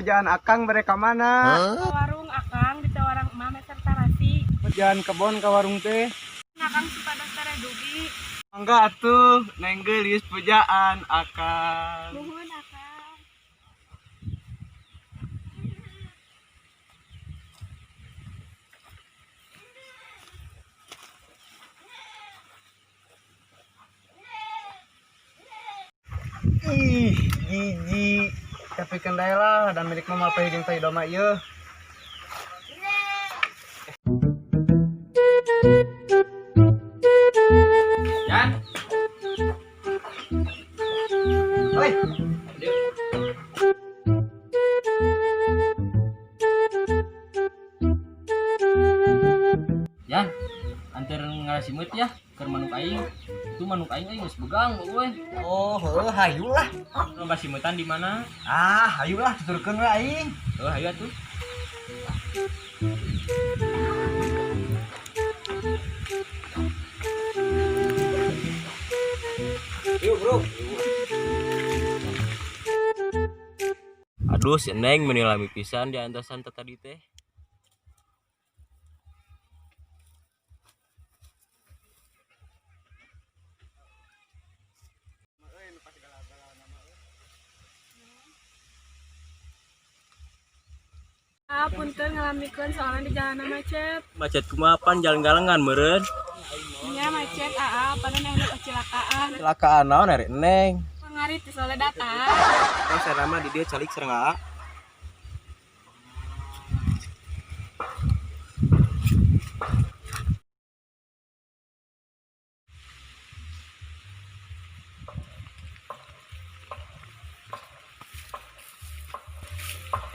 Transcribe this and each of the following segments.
Pujaan akang mereka mana? Ka warung akang ditawaran emak meser tarasi. Pujaan kebon ka warung teh. Akang supados tere dugi. Mangga atuh, Neng geulis pujaan akang. Nuhun akang. Ih, jijik. Tapi kendai lah dan milik mama peh jeung tai doma ieu. Yan. Oi, Yan, anter ngalasimut ya ke manuk aing. Itu manuk aing aing geus begang euy. Oh, heuh, hayu lah. Ngasimutan di mana? Ah, hayu lah tuturkeun we aing. Oh, hayu atuh. Yuk, Bro. Aduh, si Neng menilami pisan di antasan tadi teh. Ah, punten ngalamikeun soalnya di jalanan macet. Macet kumaha pan jalan galengan meureun. Nya macet aa, padahal yang kecelakaan. Kecelakaan naon ari Neng? Pangarit di soalnya datang. Terus saya nama di dia calik sareng aa.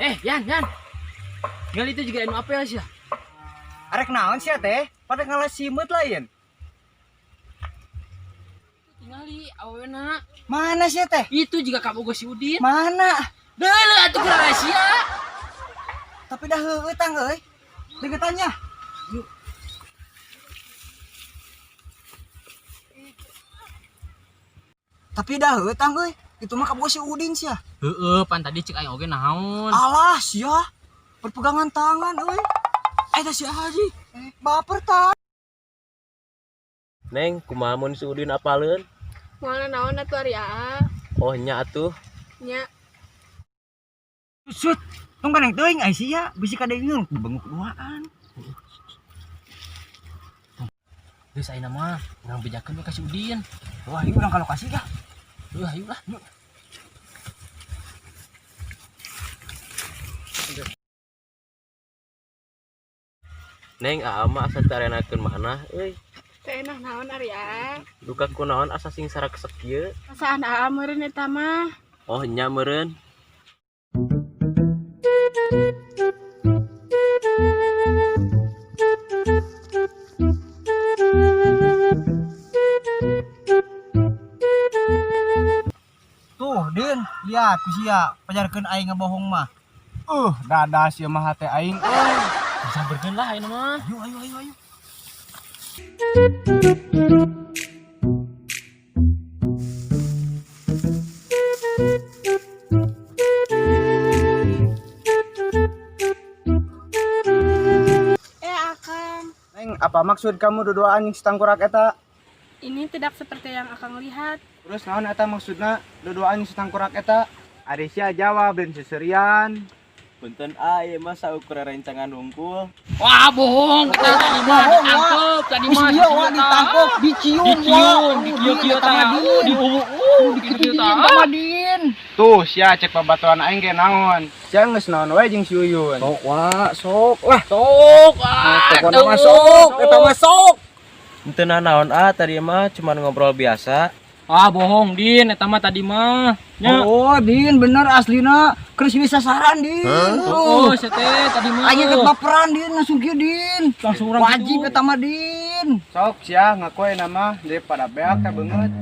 Eh, Yan, Yan. Ngal itu juga anu apel sih. Arek naon sia teh? Pada ngalah simut lain. Tingali awena. Mana sia teh? Itu juga kabogoh si Udin. Mana? Deuleu atuh kurang rahasia. Tapi dah heueuh tang euy. Deketannya. Tapi dah heueuh tang euy. Itu mah kabogoh si Udin sia. Heeh, pan tadi cek aing oge naon. Alah sia. Berpegangan tangan euy. Eh teh si Haji. Baper tah. Neng, kumaha mun si Udin apaleun? Moal naon atuh ari aa. Oh, nya atuh. Nya. Sut. Tong kaneng teuing ai sia bisi kadengeun benguk duaan. Geus ayeuna mah urang bejakeun we ka si Udin. Wah, ieu urang ka lokasi kah? Heuh, hayu lah. Neng, aa mah asa teu arenakeun manah euy. Teu enak naon ari aa. Duka kunaon asa sing sarakesek kieu. Perasaan aa meureun eta mah. Oh, nya meureun. Tuh, Din, lihat ku sia pajarkeun aing ngebohong mah. Dada sia mah hate aing euy. Samperkeun lah ayeuna mah. Ayo ayo ayo ayo. Eh akang, Neng, apa maksud kamu duduaan jeung si tangkurak eta? ini tidak seperti yang akang lihat. Terus naon eta maksudna duduaan jeung si tangkurak eta? Ari sia jawab dan seserian. Punten ah, ieu mah saukur rencangan hungkul. Wah, bohong. Tadi mah ditangkep, tadi mah Iya, wah ditangkep, dicium, dicium, dikieu-kieu tah, diuwu, dikieu tah. Tuh, sia cek babatuan aing ge naon. Sia geus naon wae jeung si Uyun. Sok wah, sok lah. Sok, ah, Pokona mah sok, eta mah sok. Henteu naon ah, tadi mah cuman ngobrol biasa. Ah, bohong Din, eta mah tadi mah. Nya. Oh, Din, bener aslina. Keris ini sasaran, Din. Oh, sia teh tadi mah. Aing kebaperan, Din, langsung kieu, Din. Langsung urang Wajib gitu. eta mah, Din. Sok sia ngaku nama daripada beak teh beungeut.